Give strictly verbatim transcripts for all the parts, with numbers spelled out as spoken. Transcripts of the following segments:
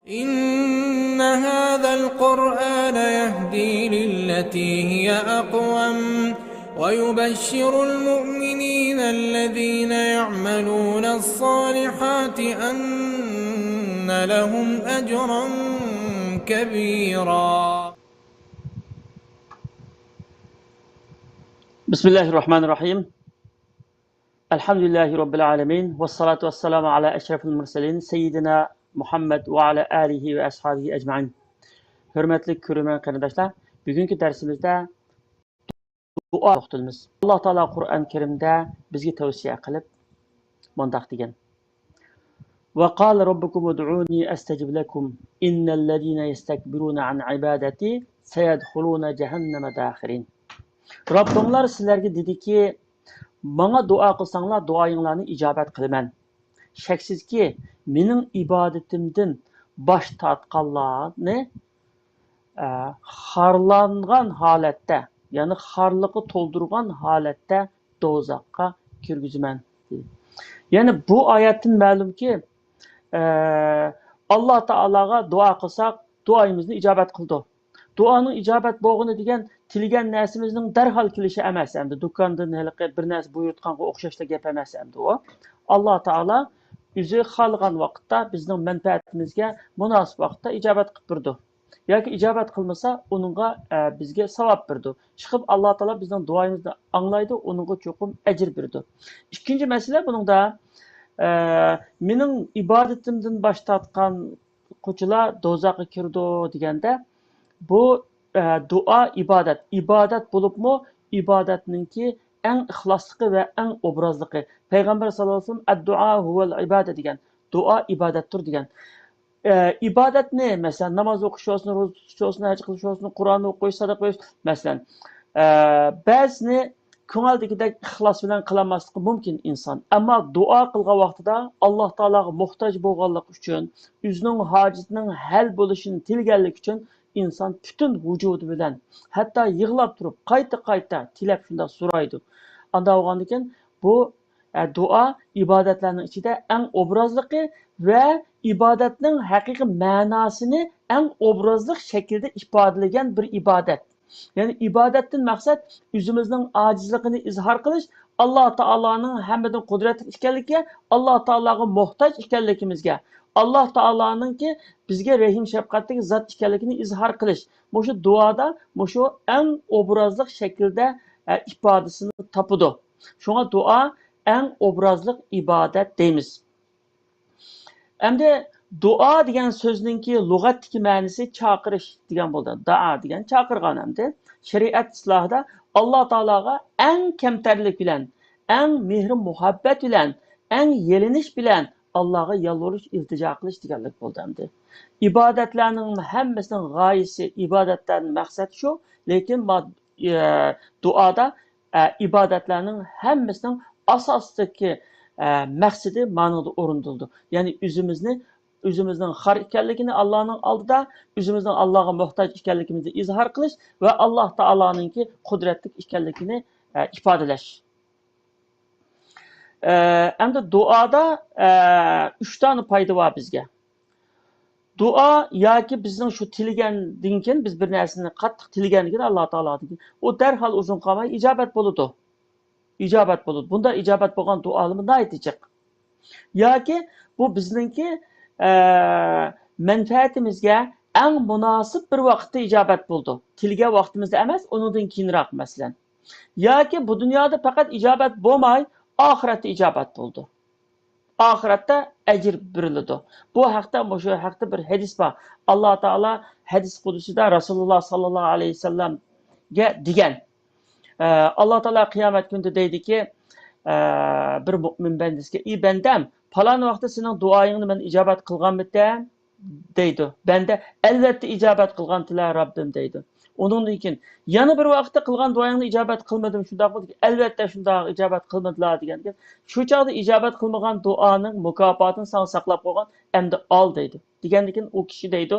إن هذا القرآن يهدي للتي هي أقوم ويبشر المؤمنين الذين يعملون الصالحات أن لهم أجرا كبيرا. بسم الله الرحمن الرحيم. ئەلھەمدۇلىللاھى رەببىل ئالەمىن، ۋەسسالاتۇ ۋەسسالامۇ ئالا ئەشرەفىل مۇرسەلىن، سەييىدىنا مۇھەممەد ۋە ئالا ئالىھى ۋە ئەسھابىھى ئەجمەئىن. ھۆرمەتلىك كۆرۈرمەن قېرىنداشلار، بۈگۈنكى دەرسىمىزدە دۇئا توختىلىمىز. ئاللا تائالا قۇرئان كەرىمدە بىزگە تەۋسىيە قىلىپ مۇنداق دېگەن: وقال ربكم ادعوني أستجب لكم إن الذين يستكبرون عن عبادتي سيدخلون جهنم داخرين. رەببىڭلار سىلەرگە دېدىكى، ماڭا دۇئا قىلساڭلار، دۇئايىڭلارنى ئىجابەت قىلىمەن. شەكسىزكى، مېنىڭ ئىبادىتىمدىن باش تارتقانلارنى، ئە، خارلانغان ھالەتتە، يەنى خارلىققا تولدۇرغان ھالەتتە دوزاخقا كىرگۈزىمەن. يەنى بۇ ئايەتتىن مەلۇمكى، ئە، ئاللا تائالاغا دۇئا قىلساق، دۇئايىمىزنى ئىجابەت قىلىدۇ. دۇئانىڭ ئىجابەت بولغىنى دېگەن تىلىگەن نەرسىمىزنىڭ دەرھال كېلىشى ئەمەس ئەمدى. دۇكاندىن ھېلىقى بىر نەرسە بۇيرۇتقانغا ئوخشاشلا گەپ ئەمەس ئەمدى ئۇ. ئاللا تائالا ئۆزى خالىغان ۋاقىتتا بىزنىڭ مەنپەئەتىمىزگە مۇناسىپ ۋاقىتتا ئىجابەت قىلىپ بېرىدۇ. ياكى ئىجابەت قىلمىسا، ئۇنىڭغا، ئە، بىزگە ساۋاب بېرىدۇ. ئىشقىلىپ، ئاللا تائالا بىزنىڭ دۇئايىمىزنى ئاڭلايدۇ، ئۇنىڭغا چوقۇم ئەجىر بېرىدۇ. ئىككىنچى مەسىلە بۇنىڭدا، ئە، مېنىڭ ئىبادىتىمدىن باش تارتقان قۇچىلار دوزاخقا كىرىدۇ دېگەندە، بۇ، ئە، دۇئا ئىبادەت. ئىبادەت بولۇپمۇ ئىبادەتنىڭكى ئەڭ ئىخلاسلىقى ۋە ئەڭ ئوبرازلىقى. پەيغەمبەر ساللاللاھۇ ئەلەيھى ۋەسەللەم، «ئەددۇئا ھۇۋەل ئىبادە» دېگەن. دۇئا ئىبادەتتۇر دېگەن. ئە، ئىبادەتنى، مەسىلەن، ناماز ئوقۇش بولسۇن، روزا تۇتۇش بولسۇن، ھەج قىلىش بولسۇن، قۇرئان ئوقۇش، سەدەقە بېرىش، مەسىلەن، ئە، بەزىنى كۆڭۈلدىكىدەك ئىخلاس بىلەن قىلالماسلىقى مۇمكىن ئىنسان. ئەمما دۇئا قىلغان ۋاقتىدا ئاللا تائالاغا موھتاج بولغانلىقى ئۈچۈن، ئۆزىنىڭ ھاجىتىنىڭ ھەل بولۇشىنى تىلىگەنلىكى ئۈچۈن ئىنسان پۈتۈن ۋۇجۇدى بىلەن، ھەتتا يىغلاپ تۇرۇپ، قايتا-قايتا تىلەپ شۇنداق سورايدۇ. ئانداق بولغاندىكىن بۇ، ئە، دۇئا ئىبادەتلەرنىڭ ئىچىدە ئەڭ ئوبرازلىقى ۋە ئىبادەتنىڭ ھەقىقىي مەناسىنى ئەڭ ئوبرازلىق شەكىلدە ئىپادىلىگەن بىر ئىبادەت. يەنى ئىبادەتتىن مەقسەت ئۆزىمىزنىڭ ئاجىزلىقىنى ئىزھار قىلىش، ئاللا تائالانىڭ ھەممىدىن قۇدرەتلىك ئىكەنلىكىگە، ئاللا تائالاغا موھتاج ئىكەنلىكىمىزگە، ئاللا تائالانىڭكى بىزگە رەھىم شەپقەتلىك زات ئىكەنلىكىنى ئىزھار قىلىش. مۇشۇ دۇئادا مۇشۇ ئەڭ ئوبرازلىق شەكىلدە، ئە، ئىپادىسىنى تاپىدۇ. شۇڭا دۇئا ئەڭ ئوبرازلىق ئىبادەت دەيمىز. ئەمدى دۇئا دېگەن سۆزنىڭكى لۇغەتتىكى مەنىسى چاقىرىش دېگەن بولىدۇ. دائا دېگەن چاقىرغان ئەمدى. شەرىئەت ئىسلاھىدا ئاللا تائالاغا ئەڭ كەمتەرلىك بىلەن، ئەڭ مېھرى مۇھەببەت بىلەن، ئەڭ يېلىنىش بىلەن ئاللاغا يالۋۇرۇش، ئىلتىجا قىلىش دېگەنلىك بولىدۇ ئەمدى. ئىبادەتلەرنىڭ ھەممىسىنىڭ غايىسى، ئىبادەتلەرنىڭ مەقسەت شۇ، لېكىن ما-، ئە، دۇئادا، ئە، ئىبادەتلەرنىڭ ھەممىسىنىڭ ئاساسلىقى، ئە، مەقسىتى مانىڭدا ئورۇندىلىدۇ. يەنى ئۆزىمىزنى، ئۆزىمىزنىڭ خار ئىكەنلىكىنى ئاللانىڭ ئالدىدا، ئۆزىمىزنىڭ ئاللاغا موھتاج ئىكەنلىكىمىزنى ئىزھار قىلىش ۋە ئاللا تائالانىڭكى قۇدرەتلىك ئىكەنلىكىنى، ئە، ئىپادىلەش. ئە، ئەمدى دۇئادا، ئە، ئۈچ دانە پايدا بار بىزگە. دۇئا ياكى بىزنىڭ شۇ تىلىگەندىن كېيىن، بىز بىر نەرسىنى قاتتىق تىلىگەندىن كېيىن ئاللا تائالادىن كېيىن، ئۇ دەرھال ئۇزۇن قالماي ئىجابەت بولىدۇ. ئىجابەت بولىدۇ. بۇنداق ئىجابەت بولغان دۇئالىرىمۇ ناھايىتى جىق. ياكى بۇ بىزنىڭكى، ئە، مەنپەئەتىمىزگە ئەڭ مۇناسىپ بىر ۋاقىتتا ئىجابەت بولىدۇ. تىلىگەن ۋاقتىمىزدا ئەمەس، ئۇنىڭدىن كېيىنراق، مەسىلەن. ياكى بۇ دۇنيادا پەقەت ئىجابەت بولماي، ئاخىرەتتە ئىجابەت بولىدۇ. ئاخىرەتتە ئەجىر بېرىلىدۇ. بۇ ھەقتە، مۇشۇ ھەقتە بىر ھەدىس بار. ئاللا تائالا ھەدىس قۇدسىدا رەسۇلۇللا ساللاللاھۇ ئەلەيھى ۋەسەللەمگە دېگەن. ئە، ئاللا تائالا قىيامەت كۈنىدە دەيدىكى، ئە، بىر مۇئمىن بەندىسىگە، «ئى بەندەم، پالان ۋاقىتتا سېنىڭ دۇئايىڭنى مەن ئىجابەت قىلغانمىتەن؟» دەيدۇ. بەندە، «ئەلۋەتتە ئىجابەت قىلغانتىلا، رەببىم» دەيدۇ. ئۇنىڭدىن كېيىن، «يەنە بىر ۋاقىتتا قىلغان دۇئايىڭنى ئىجابەت قىلمىدىم، شۇنداقمۇ؟» دېگەن. «ئەلۋەتتە شۇنداق، ئىجابەت قىلمىدىلا» دېگەن. «شۇ چاغدا ئىجابەت قىلمىغان دۇئانىڭ مۇكاپاتىنى ساڭا ساقلاپ قويغان، ئەمدى ئال» دەيدۇ. دېگەندىن كېيىن ئۇ كىشى دەيدۇ،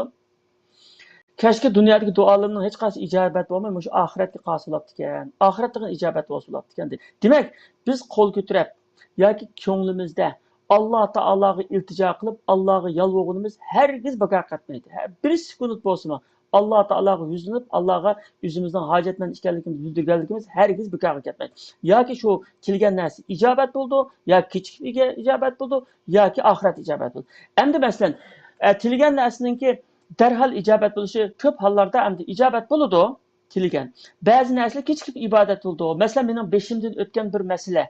«كەچكە دۇنيادىكى دۇئالىرىمنىڭ ھېچقايسى ئىجابەت بولماي، مۇشۇ ئاخىرەتكە قالسا بولاپتىكەن، ئاخىرەتتىغىنە ئىجابەت بولسا بولاپتىكەن» دەيدۇ. دېمەك، بىز قول كۆتۈرۈپ ياكى كۆڭلىمىزدە ئاللا تائالاغا ئىلتىجا قىلىپ، ئاللاغا يالۋۇرغىنىمىز ھەرگىز بىكارغا كەتمەيدۇ. ھە، بىر سېكۇنت بولسىمۇ ئاللا تائالاغا يۈزلىنىپ، ئاللاغا ئۆزىمىزنىڭ ھاجەتمەن ئىكەنلىكىمىزنى بىلدۈرگەنلىكىمىز ھەرگىز بىكارغا كەتمەيدۇ. ياكى شۇ تىلىگەن نەرسە ئىجابەت بولىدۇ، ياكى كېچىكىپ ئىجابەت بولىدۇ، ياكى ئاخىرەت ئىجابەت بولىدۇ. ئەمدى مەسىلەن، ئە، تىلىگەن نەرسىنىڭكى دەرھال ئىجابەت بولۇشى كۆپ ھاللاردا ئەمدى ئىجابەت بولىدۇ، تىلىگەن. بەزى نەرسىلەر كېچىكىپ ئىبادەت بولىدۇ. مەسىلەن، مېنىڭ بېشىمدىن ئۆتكەن بىر مەسىلە.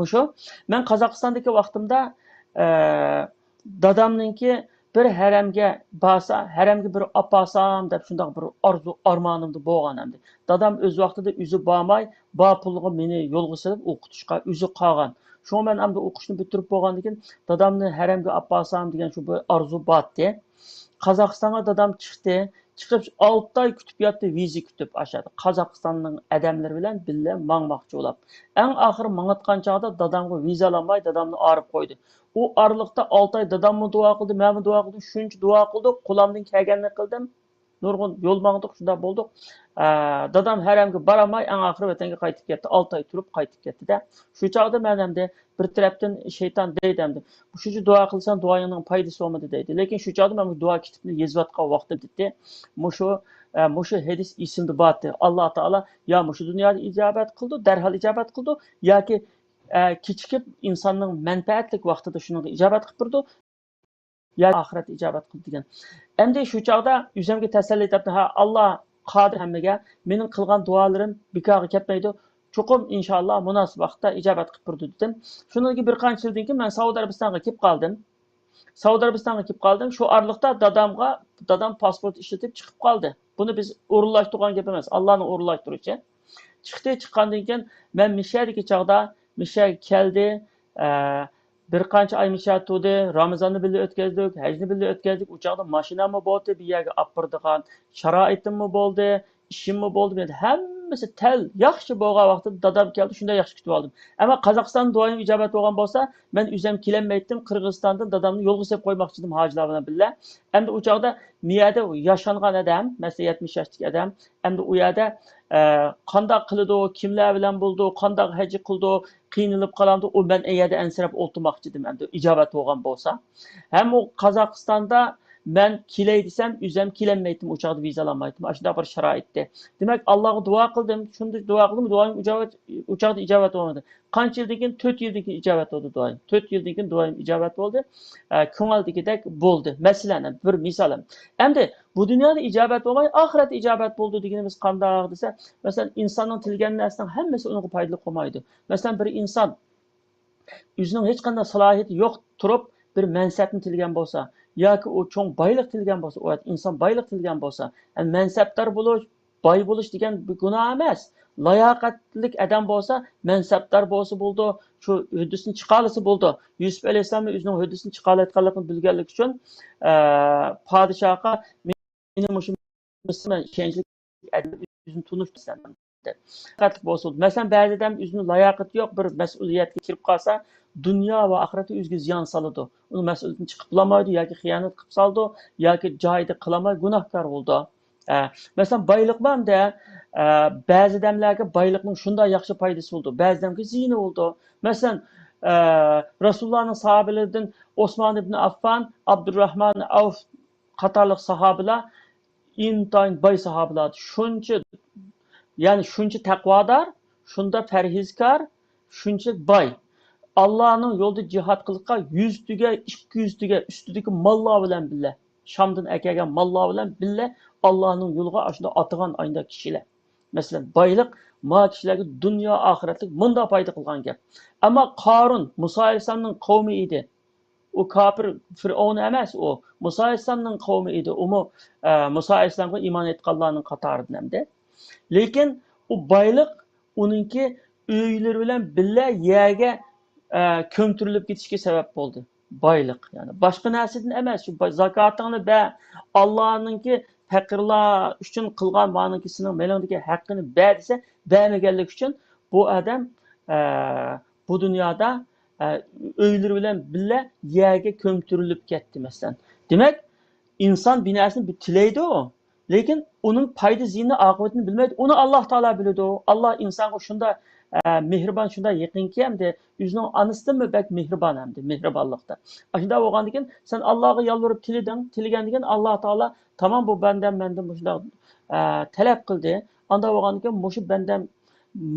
مۇشۇ، مەن قازاقىستاندىكى ۋاقتىمدا، ئە، دادامنىڭكى بىر ھەرەمگە بارسا، ھەرەمگە بىر ئاپارسام دەپ شۇنداق بىر ئارزۇ، ئارمانىمدا بولغان ئەمدى. دادام ئۆز ۋاقتىدا ئۆزى بارماي، بار پۇلىغا مېنى يولغا سېلىپ ئوقۇتۇشقا ئۆزى قالغان. شۇڭا مەن ئەمدى ئوقۇشنى پۈتتۈرۈپ بولغاندىن كېيىن دادامنى ھەرەمگە ئاپارسام دېگەن شۇ بىر ئارزۇ بارتتى. قازاقىستانغا دادام چىقتى. چىقىپ ئالتە ئاي كۈتۈپ ياتتى، ۋىزا كۈتۈپ ئاشادا. قازاقىستاننىڭ ئادەملىرى بىلەن بىللە ماڭماقچى بولاپ. ئەڭ ئاخىرى ماڭىدىغان چاغدا دادامغا ۋىزا ئالالماي، دادامنى ئايرىپ قويدى. ئۇ ئارىلىقتا ئالتە ئاي داداممۇ دۇئا قىلدى، مەنمۇ دۇئا قىلدىم، شۇنچە دۇئا قىلدۇق، قولۇمدىن كەلگەننى قىلدىم. نۇرغۇن يول ماڭدۇق، شۇنداق بولدۇق. ئە، دادام ھەرەمگە بارالماي، ئەڭ ئاخىرى ۋەتەنگە قايتىپ كەتتى. ئالتە ئاي تۇرۇپ قايتىپ كەتتى-دە. شۇ چاغدا مەن ئەمدى بىر تەرەپتىن شەيتان دەيدۇ ئەمدى، شۇنچە دۇئا قىلساڭ دۇئايىڭنىڭ پايدىسى بولمىدى دەيدۇ. لېكىن شۇ چاغدا مەن بۇ دۇئا كىتابىنى يېزىۋاتقان ۋاقتىم دېدى. مۇشۇ، ئە، مۇشۇ ھەدىس ئېسىمدە بارتى. ئاللا تائالا يا مۇشۇ دۇنيادا ئىجابەت قىلىدۇ، دەرھال ئىجابەت قىلىدۇ، ياكى، ئە، كېچىكىپ ئىنساننىڭ مەنپەئەتلىك ۋاقتىدا شۇنىڭغا ئىجابەت قىلىپ بېرىدۇ. يا ئاخىرەتتە ئىجابەت قىلىدۇ دېگەن. ئەمدى شۇ چاغدا ئۆزۈمگە تەسەللى تاپتىم، ھە، ئاللا قادىر ھەممىگە، مېنىڭ قىلغان دۇئالىرىم بىكارغا كەتمەيدۇ. چوقۇم ئىنشاللا مۇناسىپ ۋاقىتتا ئىجابەت قىلىپ بېرىدۇ دېدىم. شۇنىڭدىن كېيىن بىر قانچە يىلدىن كېيىن مەن سەئۇدى ئەرەبىستانغا كېلىپ قالدىم. سەئۇدى ئەرەبىستانغا كېلىپ قالدىم. شۇ ئارىلىقتا دادامغا، دادام پاسپورت ئىشلىتىپ چىقىپ قالدى. بۇنى بىز ئورۇنلاشتۇرغان گەپ ئەمەس، ئاللانىڭ ئورۇنلاشتۇرۇشى. چىقتى، چىققاندىن كېيىن مەن مىشەدىكى چاغدا، مىشەگە كەلدى. ئە، بىر قانچە ئاي مىشەدە تۇردى. رامىزاننى بىللە ئۆتكەزدۇق، ھەجنى بىللە ئۆتكەزدۇق. ئۇ چاغدا ماشىناممۇ بولدى، بىر يەرگە ئاپىرىدىغان شارائىتىممۇ بولدى، ئىشىممۇ بولدى. مېنىڭ ھەممىسى تەل ياخشى بولغان ۋاقتىدا دادام كەلدى، شۇنداق ياخشى كۈتۈۋالدىم. ئەمما قازاقىستان دۇئايىم ئىجابەت بولغان بولسا، مەن ئۆزۈم كېلەلمەيتتىم، قىرغىزىستاندىن دادامنى يولغا سېلىپ قويماقچى ئىدىم ھاجىلار بىلەن بىللە. ئەمدى ئۇ چاغدا مىيەدە ياشانغان ئادەم، مەسىلەن، يەتمىش ياشتىكى ئادەم، ئەمدى ئۇ يەردە، ئە، قانداق قىلىدۇ، كىملەر بىلەن بولىدۇ، قانداق ھەج قىلىدۇ، قىينىلىپ قالامدۇ، ئۇ مەن ئەيەردە ئەنسىرەپ ئولتۇرماقچى ئىدىم، ئەمدى ئىجابەت بولغان بولسا. ھەم ئۇ قازاقىستاندا مەن كېلەي دېسەم، ئۆزۈم كېلەلمەيتتىم، ئۇ چاغدا ۋىزا ئالالمايتتىم. ئاشۇنداق بىر شارائىتتى. دېمەك، ئاللاغا دۇئا قىلدىم، شۇنداق دۇئا قىلدىم، دۇئايىم ئىجابەت، ئۇ چاغدا ئىجابەت بولمىدى. قانچە يىلدىن كېيىن؟ تۆت يىلدىن كېيىن ئىجابەت بولدى دۇئايىم. تۆت يىلدىن كېيىن دۇئايىم ئىجابەت بولدى. ئە، كۆڭۈلدىكىدەك بولدى. مەسىلەن، بىر مىسال. ئەمدى بۇ دۇنيادا ئىجابەت بولماي، ئاخىرەتتە ئىجابەت بولىدۇ دېگىنىمىز قانداق دېسە، مەسىلەن، ئىنساننىڭ تىلىگەن نەرسىنىڭ ھەممىسى ئۇنىڭغا پايدىلىق بولمايدۇ. مەسىلەن، بىر ئىنسان ئۆزىنىڭ ھېچقانداق سالاھىيىتى يوق تۇرۇپ، بىر مەنسەپنى تىلىگەن بولسا، ياكى ئۇ چوڭ بايلىق تىلىگەن بولسا، ئۇ ئىنسان بايلىق تىلىگەن بولسا، ئە، مەنسەپدار بولۇش، باي بولۇش دېگەن بىر گۇناھ ئەمەس. لاياقەتلىك ئادەم بولسا، مەنسەپدار بولسا بولىدۇ، شۇ ھۆددىسىنى چىقالىسا بولىدۇ. يۈسۈپ ئەلەيھىسسالام ئۆزىنىڭ ھۆددىسىنى چىقالايدىغانلىقىنى بىلگەنلىكى ئۈچۈن، ئە، پادىشاھقا، مېنى مۇشۇ مىسىر ئىشەنچلىك ئادەم ئۆزىنى تونۇش دېسەم. لاياقەتلىك بولسا بولىدۇ. مەسىلەن، بەزى ئادەم ئۆزىنىڭ لاياقىتى يوق بىر مەسئۇلىيەتكە كىرىپ قالسا، دۇنيا ۋە ئاخىرەتتە ئۆزىگە زىيان سالىدۇ. ئۇنىڭ مەسئۇلىيىتىنى چىقىپ بولالمايدۇ ياكى خىيانەت قىلىپ سالىدۇ ياكى جايىدا قىلالماي گۇناھكار بولىدۇ. ئە، مەسىلەن، بايلىقمۇ ئەمدى، ئە، بەزى ئادەملەرگە بايلىقنىڭ شۇنداق ياخشى پايدىسى بولىدۇ، بەزى ئادەمگە زىيىنى بولىدۇ. مەسىلەن، ئە، رەسۇلۇللانىڭ ساھابىلىرىدىن ئوسمان ئىبن ئاففان، ئابدۇرراھمان ئەۋف قاتارلىق ساھابىلار ئىنتايىن باي ساھابىلار. شۇنچە، يەنى شۇنچە تەقۋادار، شۇنداق پەرھىزكار، شۇنچە باي. ئاللانىڭ يولىدا جىھاد قىلىشقا يۈز تۈگە، ئىككى يۈز تۈگە ئۈستىدىكى ماللار بىلەن بىللە، شامدىن ئەكەلگەن ماللار بىلەن بىللە ئاللانىڭ يولىغا ئاشۇنداق ئاتىغان ئاينداق كىشىلەر. مەسىلەن، بايلىق ما كىشىلەرگە دۇنيا ئاخىرەتلىك مۇنداق پايدا قىلغان گەپ. ئەمما قارۇن مۇسا ئەلەيھىسسالامنىڭ قومى ئىدى. ئۇ كاپىر فىرئەۋن ئەمەس ئۇ. مۇسا ئەلەيھىسسالامنىڭ قومى ئىدى. ئۇمۇ، ئە، مۇسا ئەلەيھىسسالامغا ئىمان ئېيتقانلارنىڭ قاتارىدىن ئەمدى. لېكىن ئۇ بايلىق ئۇنىڭكى ئۆيلىرى بىلەن بىللە يەرگە، ئە، كۆمتۈرۈلۈپ كېتىشكە سەۋەب بولدى. بايلىق، يەنى باشقا نەرسىدىن ئەمەس، شۇ باي-، زاكاتىڭنى بەر، ئاللانىڭكى پەقىرلار ئۈچۈن قىلغان مانىڭكى سېنىڭ مېلىڭدىكى ھەققىنى بەر دېسە، بەرمىگەنلىكى ئۈچۈن بۇ ئادەم، ئە، بۇ دۇنيادا، ئە، ئۆيلىرى بىلەن بىللە يەرگە كۆمتۈرۈلۈپ كەتتى، مەسىلەن. دېمەك، ئىنسان بىر نەرسىنى بىر تىلەيدۇ، لېكىن ئۇنىڭ پايدا زىيىنى، ئاقىۋىتىنى بىلمەيدۇ. ئۇنى ئاللا تائالا بىلىدۇ. ئاللا ئىنسانغا شۇنداق ئە، مېھرىبان، شۇنداق يېقىنكى، ئەمدى ئۆزىنىڭ ئانىسىدىنمۇ بەك مېھرىبان، ئەمدى مېھرىبانلىقتا. ئاشۇنداق بولغاندىكىن، سەن ئاللاغا يالۋۇرۇپ تىلىدىڭ، تىلىگەندىكىن، ئاللا تائالا، تامام، بۇ بەندەم مەندىن مۇشۇنداق، ئە، تەلەپ قىلدى. ئانداق بولغاندىكىن، مۇشۇ بەندەم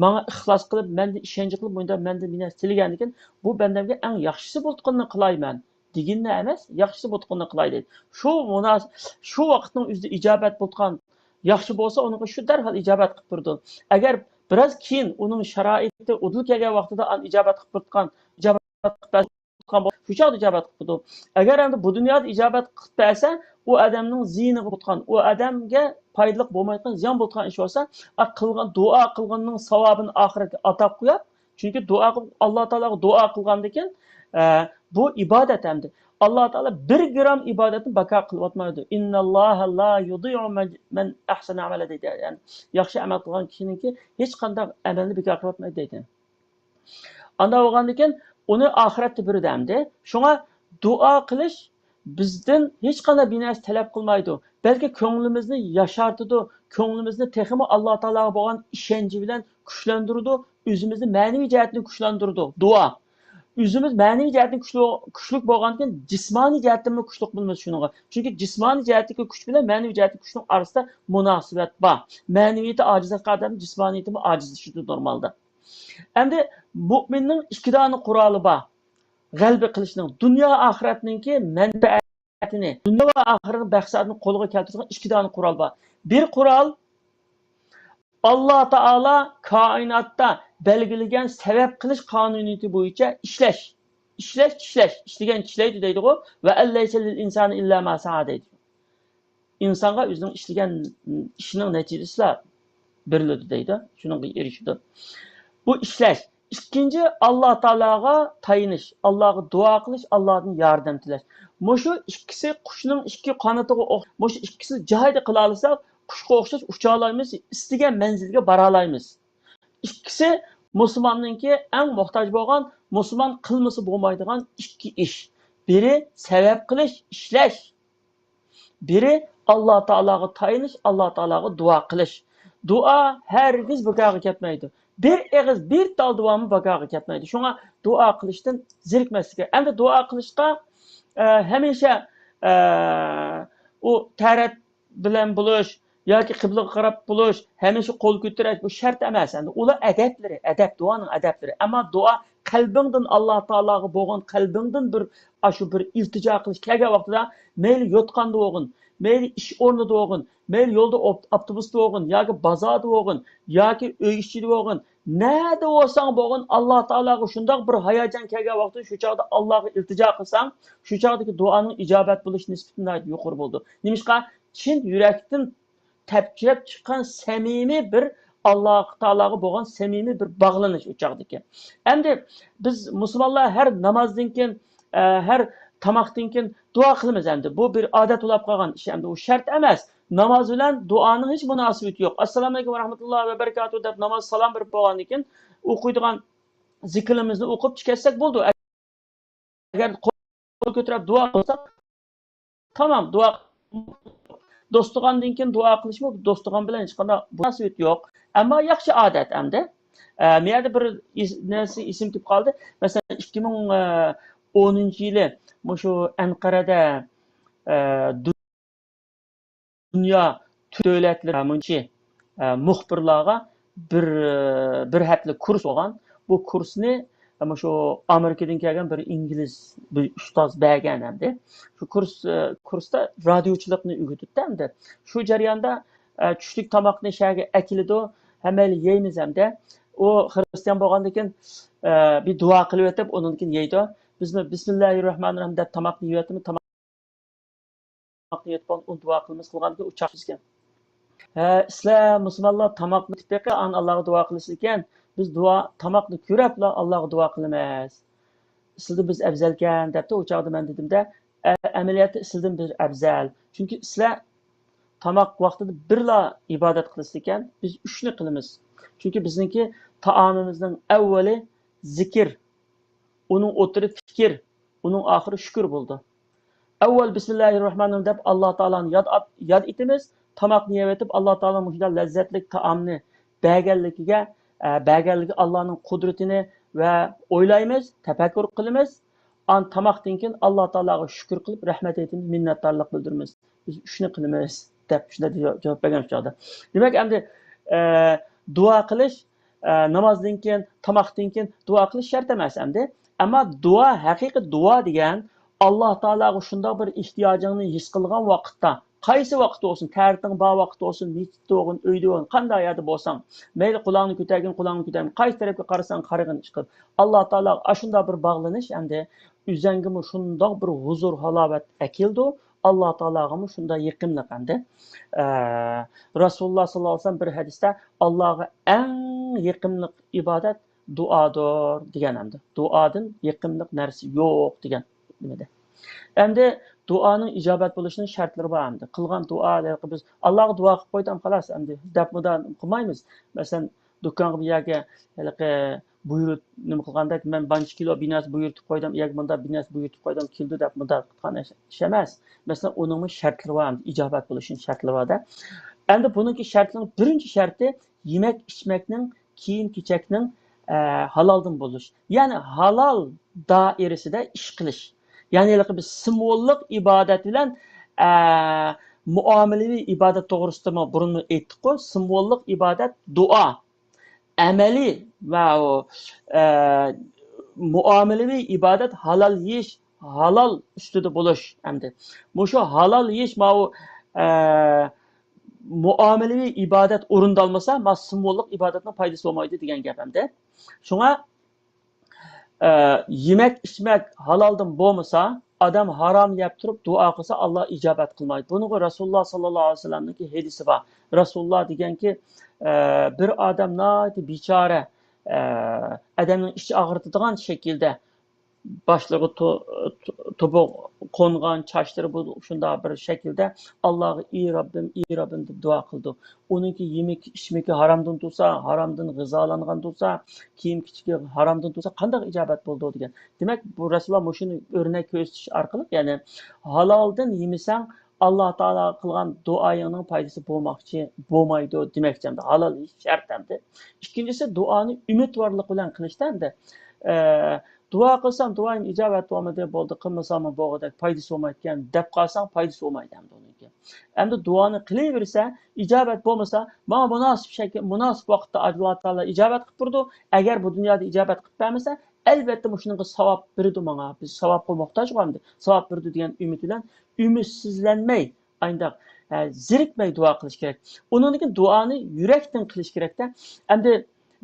ماڭا ئىخلاس قىلىپ، مەندىن ئىشەنچ قىلىپ، مۇنداق مەندىن بىر نەرسە تىلىگەندىكىن، بۇ بەندەمگە ئەڭ ياخشىسى بولىدىغىنىنى قىلاي مەن، دېگىنىنى ئەمەس، ياخشىسى بولىدىغىنىنى قىلاي دەيدۇ. شۇ مۇناس-، شۇ ۋاقىتنىڭ ئۆزىدە ئىجابەت بولىدىغان، ياخشى بولسا، ئۇنىڭغا شۇ دەرھال ئىجابەت قىلىپ تۇرىدۇ. ئەگەر بىراز كېيىن ئۇنىڭ شارائىتى ئۇدۇل كەلگەن ۋاقتىدا ئان ئىجابەت قىلىپ تۇرىدىغان، ئىجابەت قىلىپ بەرسە، شۇ چاغدا ئىجابەت قىلىپ تۇرىدۇ. ئەگەر ئەمدى بۇ دۇنيادا ئىجابەت قىلىپ بەرسە، ئۇ ئادەمنىڭ زىيىنىغا بولىدىغان، ئۇ ئادەمگە پايدىلىق بولمايدىغان، زىيان بولىدىغان ئىش بولسا، ئا، قىلغان، دۇئا قىلغىنىنىڭ ساۋابىنى ئاخىرەتكە ئاتاپ قويۇپ، چۈنكى دۇئا قىلىپ، ئاللا تائالاغا دۇئا قىلغاندىكىن، ئە، بۇ ئىبادەت ئەمدى. ئاللا تائالا بىر گرام ئىبادەتنى بىكار قىلىۋاتمايدۇ. «ئىنناللاھا لا يۇدىئۇ مەن، مەن ئەھسەنە ئەمەلە» دەيدۇ. يەنى ياخشى ئەمەل قىلغان كىشىنىڭكى ھېچقانداق ئەمەلنى بىكار قىلىۋاتمايدۇ دەيدۇ. ئانداق بولغاندىكىن ئۇنى ئاخىرەتتە بېرىدۇ ئەمدى. شۇڭا دۇئا قىلىش بىزدىن ھېچقانداق بىر نەرسە تەلەپ قىلمايدۇ. بەلكى كۆڭلىمىزنى ياشارتىدۇ، كۆڭلىمىزنى تېخىمۇ ئاللا تائالاغا بولغان ئىشەنچى بىلەن كۈچلەندۈرىدۇ، ئۆزىمىزنى مەنىۋى جەھەتتىن كۈچلەندۈرىدۇ. دۇئا. ئۆزىمىز مەنىۋى جەھەتتىن كۈچلۈ-، كۈچلۈك بولغاندىكىن، جىسمانىي جەھەتتىنمۇ كۈچلۈك بولىمىز شۇنىڭغا. چۈنكى جىسمانىي جەھەتتىكى كۈچ بىلەن مەنىۋى جەھەتتىكى كۈچنىڭ ئارىسىدا مۇناسىۋەت بار. مەنىۋىيىتى ئاجىزلاشقان ئادەمنىڭ جىسمانىيىتىمۇ ئاجىزلىشىدۇ نورمالدا. ئەمدى مۇئمىننىڭ ئىككى دانە قورالى بار. غەلىبە قىلىشنىڭ، دۇنيا ئاخىرەتنىڭكى مەنپەئەتىنى، دۇنيا ۋە ئاخىرەتنىڭ مەقسەتىنى قولغا كەلتۈرىدىغان ئىككى دانە قورال بار. بىر قورال، ئاللا تائالا كائىناتتا بەلگىلىگەن سەۋەب قىلىش قانۇنىيىتى بويىچە ئىشلەش. ئىشلەش، چىشلەش. ئىشلىگەن چىشلەيدۇ دەيدىغۇ. «ۋە ئەن لەيسە لىل ئىنسانى ئىللا ما سەئا» دەيدۇ. ئىنسانغا ئۆزىنىڭ ئىشلىگەن ئىشىنىڭ نەتىجىسىلا بېرىلىدۇ دەيدۇ. شۇنىڭغا ئېرىشىدۇ. بۇ ئىشلەش. ئىككىنچى، ئاللا تائالاغا تايىنىش، ئاللاغا دۇئا قىلىش، ئاللادىن ياردەم تىلەش. مۇشۇ ئىككىسى قۇشنىڭ ئىككى قانىتىغا ئوخ-، مۇشۇ ئىككىسى جايىدا قىلالىساق، قۇشقا ئوخشاش ئۇچالايمىز، ئىستىگەن مەنزىلگە بارالايمىز. ئىككىسى مۇسۇلماننىڭكى ئەڭ موھتاج بولغان، مۇسۇلمان قىلمىسا بولمايدىغان ئىككى ئىش. بىرى سەۋەب قىلىش، ئىشلەش. بىرى ئاللا تائالاغا تايىنىش، ئاللا تائالاغا دۇئا قىلىش. دۇئا ھەرگىز بىكارغا كەتمەيدۇ. بىر ئېغىز، بىر تال دۇئامۇ بىكارغا كەتمەيدۇ. شۇڭا دۇئا قىلىشتىن زېرىكمەسلىكى. ئەمدى دۇئا قىلىشقا، ئە، ھەمىشە، ئە، ئۇ تەرەت بىلەن بولۇش ياكى قىبلىغا قاراپ بولۇش، ھەمىشە قول كۆتۈرۈش، بۇ شەرت ئەمەس. ئەمدى ئۇلار ئەدەپلىرى، ئەدەپ، دۇئانىڭ ئەدەپلىرى. ئەمما دۇئا قەلبىڭدىن ئاللا تائالاغا بولغان، قەلبىڭدىن بىر، ئاشۇ بىر ئىلتىجا قىلىش كەلگەن ۋاقتىدا، مەيلى يوتقاندا بولغىن، مەيلى ئىش ئورنىدا بولغىن، مەيلى يولدا ئوپ-، ئاپتوبۇستا بولغىن ياكى بازاردا بولغىن ياكى ئۆي ئىچىدە بولغىن، نەدە بولساڭ بولغىن، ئاللا تائالاغا شۇنداق بىر ھاياجان كەلگەن ۋاقتىدا شۇ چاغدا ئاللاغا ئىلتىجا قىلساڭ، شۇ چاغدىكى دۇئانىڭ ئىجابەت بولۇش نىسبىتى ناھايىتى يۇقىرى بولىدۇ. نېمىشقا؟ چىن يۈرەكتىن تەپچىرەپ چىققان سەمىمىي بىر، ئاللا تائالاغا بولغان سەمىمىي بىر باغلىنىش ئۇ چاغدىكى. ئەمدى بىز مۇسۇلمانلار ھەر نامازدىن كېيىن، ئە، ھەر تاماقتىن كېيىن دۇئا قىلىمىز ئەمدى. بۇ بىر ئادەت بولاپ قالغان ئىش ئەمدى. ئۇ شەرت ئەمەس. ناماز بىلەن دۇئانىڭ ھېچ مۇناسىۋىتى يوق. «ئەسسالامۇ ئەلەيكۇم ۋە رەھمەتۇللاھى ۋە بەرىكاتۇھ» دەپ ناماز سالام بېرىپ بولغاندىن كېيىن ئوقۇيدىغان زىكىرلىرىمىزنى ئوقۇپ چىقىۋەتسەك بولىدۇ. ئەگەر قول كۆتۈرۈپ دۇئا قىلساق، تامام، دۇئا. دوستۇغاندىن كېيىن دۇئا قىلىشمۇ دوستۇغان بىلەن ھېچقانداق مۇناسىۋىتى يوق. ئەمما ياخشى ئادەت ئەمدى. ئە، مەيەردە بىر ئېس-، نەرسە ئېسىمگە كېلىپ قالدى. مەسىلەن، ئىككى مىڭ ئونىنچى يىلى مۇشۇ ئەنقەرەدە، ئە، دۇنيا دۆلەتلىرى مۇنچى، ئە، مۇخبىرلارغا بىر، بىر ھەپتىلىك كۇرس بولغان. بۇ كۇرسنى مۇشۇ ئامېرىكىدىن كەلگەن بىر ئىنگلىز بىر ئۇستاز بەرگەن ئەمدى. شۇ كۇرس، ئە، كۇرستا رادىيوچىلىقنى ئۆگىتىپتۇ ئەمدى. شۇ جەرياندا، ئە، چۈشلۈك تاماقنى شەھەرگە ئەكېلىدۇ، ھەممەيلى يەيمىز ئەمدى. ئۇ خىرىستىيان بولغاندىن كېيىن، ئە، بىر دۇئا قىلىۋېتىپ، ئۇنىڭدىن كېيىن يەيدۇ. بىزمۇ بىسمىللاھىر راھمانىر راھىم دەپ تاماقنى يەۋېتىمىز، تاماقنى يەپ بولغان ئۇ دۇئا قىلىمىز، قىلغاندىن كېيىن ئۇچاق ئىكەن. ھە، سىلەر مۇسۇلمانلار تاماقنى تېپىپ بېقىڭ، ئاندىن ئاللاغا دۇئا قىلىسىز ئىكەن. بىز دۇئا، تاماقنى كۆرۈپلا ئاللاغا دۇئا قىلىمىز. سىلىدىن بىز ئەۋزەلكەن دەپتۇ. ئۇ چاغدا مەن دېدىمدە، ئە، ئەمەلىيەتتە سىلىدىن بىز ئەۋزەل. چۈنكى سىلەر تاماق ۋاقتىدا بىرلا ئىبادەت قىلىسىز ئىكەن، بىز ئۈچنى قىلىمىز. چۈنكى بىزنىڭكى تائامىمىزنىڭ ئەۋۋىلى زىكىر، ئۇنىڭ ئوتتۇرى پىكىر، ئۇنىڭ ئاخىرى شۈكۈر بولىدۇ. ئەۋۋەل بىسمىللاھىر راھمانىر راھىم دەپ ئاللا تائالانى ياد ئات-، ياد ئېتىمىز. تاماقنى يەۋېتىپ، ئاللا تائالا مۇشۇنداق لەززەتلىك تائامنى بەرگەنلىكىگە، ئە، بەرگەنلىكى ئاللانىڭ قۇدرىتىنى ۋە ئويلايمىز، تەپەككۇر قىلىمىز. ئان تاماقتىن كېيىن ئاللا تائالاغا شۈكۈر قىلىپ، رەھمەت ئېيتىمىز، مىننەتدارلىق بىلدۈرىمىز. بىز ئۈچنى قىلىمىز، دەپ شۇنداق جاۋاب بەرگەن شۇ چاغدا. دېمەك، ئەمدى، ئە، دۇئا قىلىش، ئە، نامازدىن كېيىن، تاماقتىن كېيىن دۇئا قىلىش شەرت ئەمەس ئەمدى. ئەمما دۇئا، ھەقىقىي دۇئا دېگەن، ئاللا تائالاغا شۇنداق بىر ئېھتىياجىڭنى ھېس قىلغان ۋاقىتتا، قايسى ۋاقىت بولسۇن، تەرىتىڭ بار ۋاقىت بولسۇن، مەسچىتتە بولغىن، ئۆيدە بولغىن، قانداق يەردە بولساڭ، مەيلى قۇلاقنى كۆتەرگىن، قۇلاقنى كۆتەرگىن، قايسى تەرەپكە قارىساڭ قارىغىن ئىش قىل. ئاللا تائالاغا ئاشۇنداق بىر باغلىنىش ئەمدى ئۆزەڭگىمۇ شۇنداق بىر ھۇزۇر، ھالاۋەت ئەكېلىدۇ. ئاللا تائالاغىمۇ شۇنداق يېقىملىق ئەمدى. ئە، رەسۇلۇللا ساللاللاھۇ ئەلەيھى ۋەسەللەم بىر ھەدىستە، ئاللاغا ئەڭ يېقىملىق ئىبادەت دۇئادۇر دېگەن ئەمدى. دۇئادىن يېقىملىق نەرسە يوق دېگەن نېمىدە. ئەمدى دۇئانىڭ ئىجابەت بولۇشىنىڭ شەرتلىرى بار ئەمدى. قىلغان دۇئا، ھېلىقى بىز ئاللاغا دۇئا قىلىپ قويدۇم، خالاس، ئەمدى دەپ مۇنداق قىلمايمىز. مەسىلەن، دۇكانغا بىر يەرگە ھېلىقى بۇيرۇت-، نېمە قىلغاندەك، مەن بانچە كىلو بىر نەرسە بۇيرۇتۇپ قويدۇم، يەرگە مۇنداق بىر نەرسە بۇيرۇتۇپ قويدۇم، كېلىدۇ دەپ مۇنداق قىلغان ئىش، ئىش ئەمەس. مەسىلەن، ئۇنىڭمۇ شەرتلىرى بار، ئىجابەت بولۇشىنىڭ شەرتلىرى بار-دە. ئەمدى بۇنىڭكى شەرتنىڭ بىرىنچى شەرتى يېمەك-ئىچمەكنىڭ، كىيىم-كېچەكنىڭ، ئە، ھالالدىن بولۇش. يەنى ھالال دائىرىسىدە ئىش قىلىش. يەنى ھېلىقى بىز سىمۋوللۇق ئىبادەت بىلەن، ئە، مۇئامىلىۋى ئىبادەت توغرىسىدىمۇ بۇرۇنمۇ ئېيتتۇققۇ، سىمۋوللۇق ئىبادەت دۇئا. ئەمەلىي ۋە ئۇ، ئە، مۇئامىلىۋى ئىبادەت ھالال يېيىش، ھالال ئۈستىدە بولۇش ئەمدى. مۇشۇ ھالال يېيىش ماۋۇ، ئە، مۇئامىلىۋى ئىبادەت ئورۇندالمىسا، ما سىمۋوللۇق ئىبادەتنىڭ پايدىسى بولمايدۇ دېگەن گەپ ئەمدى. شۇڭا، ئە، يېمەك، ئىچمەك ھالالدىن بولمىسا، ئادەم ھارام يەپ تۇرۇپ دۇئا قىلسا، ئاللا ئىجابەت قىلمايدۇ. بۇنىڭغا رەسۇلۇللا ساللاللاھۇ ئەلەيھى ۋەسەللەمنىڭكى ھەدىسى بار. رەسۇلۇللا دېگەنكى، ئە، بىر ئادەم ناھايىتى بىچارە، ئە، ئادەمنىڭ ئىچى ئاغرىتىدىغان شەكىلدە باشلىرىغا تو-، تو-، توپا قونغان، چاچلىرى بۇ، شۇنداق بىر شەكىلدە ئاللاغا، «ئى رەببىم، ئى رەببىم» دەپ دۇئا قىلىدۇ. ئۇنىڭكى يېمىكى ئىچمىكى ھارامدىن تۇرسا، ھارامدىن غىزالانغان تۇرسا، كىيىم كېچىكى ھارامدىن تۇرسا، قانداق ئىجابەت بولىدۇ دېگەن. دېمەك، بۇ رەسۇلۇللا مۇشۇنى ئۆرنەك كۆرسىتىش ئارقىلىق، يەنى ھالالدىن يېمىسەڭ، ئاللا تائالا قىلغان دۇئايىڭنىڭ پايدىسى بولماقچى، بولمايدۇ دېمەكچى ئەمدى. ھالال يېيىش شەرت ئەمدى. ئىككىنچىسى، دۇئانى ئۈمىدۋارلىق بىلەن قىلىشتا ئەمدى. ئە، دۇئا قىلسام دۇئايىم ئىجابەت بولمىدى، بولدى، قىلمىساممۇ بولغۇدەك، پايدىسى بولمايدىكەن دەپ قالساڭ، پايدىسى بولمايدۇ ئەمدى ئۇنىڭكى. ئەمدى دۇئانى قىلىۋېرسە، ئىجابەت بولمىسا، ماڭا مۇناسىپ شەكىل، مۇناسىپ ۋاقىتتا ئاللا تائالا ئىجابەت قىلىپ بېرىدۇ. ئەگەر بۇ دۇنيادا ئىجابەت قىلىپ بەرمىسە، ئەلۋەتتە مۇشۇنىڭغا ساۋاب بېرىدۇ ماڭا. بىز ساۋابقا موھتاجغۇ ئەمدى. ساۋاب بېرىدۇ دېگەن ئۈمىد بىلەن ئۈمىدسىزلەنمەي، ئاينداق، ئە، زېرىكمەي دۇئا قىلىش كېرەك. ئۇنىڭدىن كېيىن دۇئانى يۈرەكتىن قىلىش كېرەكتە. ئەمدى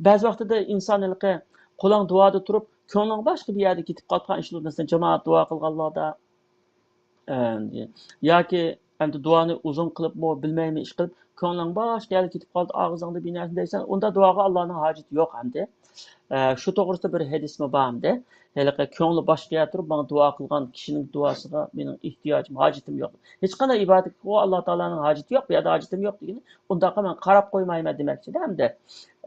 بەزى ۋاقتىدا ئىنسان ھېلىقى قۇلاڭ دۇئادا تۇرۇپ، كۆڭلۈڭ باشقا بىر يەردە كېتىپ قالىدىغان ئىش بولىدۇ. مەسىلەن، جامائەت دۇئا قىلغانلاردا، ئە، ياكى ئەمدى دۇئانى ئۇزۇن قىلىپمۇ، بىلمەيمەن ئىش قىلىپ، كۆڭلۈڭ باشقا يەرگە كېتىپ قالدى، ئاغزىڭدا بىر نەرسە دەيسەن، ئۇندا دۇئاغا ئاللانىڭ ھاجىتى يوق ئەمدى. ئە، شۇ توغرىسىدا بىر ھەدىسمۇ بار ئەمدى. ھېلىقى كۆڭلى باشقا يەردە تۇرۇپ، ماڭا دۇئا قىلغان كىشىنىڭ دۇئاسىغا مېنىڭ ئېھتىياجىم، ھاجىتىم يوق. ھېچقانداق ئىبادەتكە ئاللا تائالانىڭ ھاجىتى يوق، بۇ يەردە ھاجىتىم يوق دېگىنى، ئۇنداققا مەن قاراپ قويمايمەن دېمەكچىدە ئەمدى.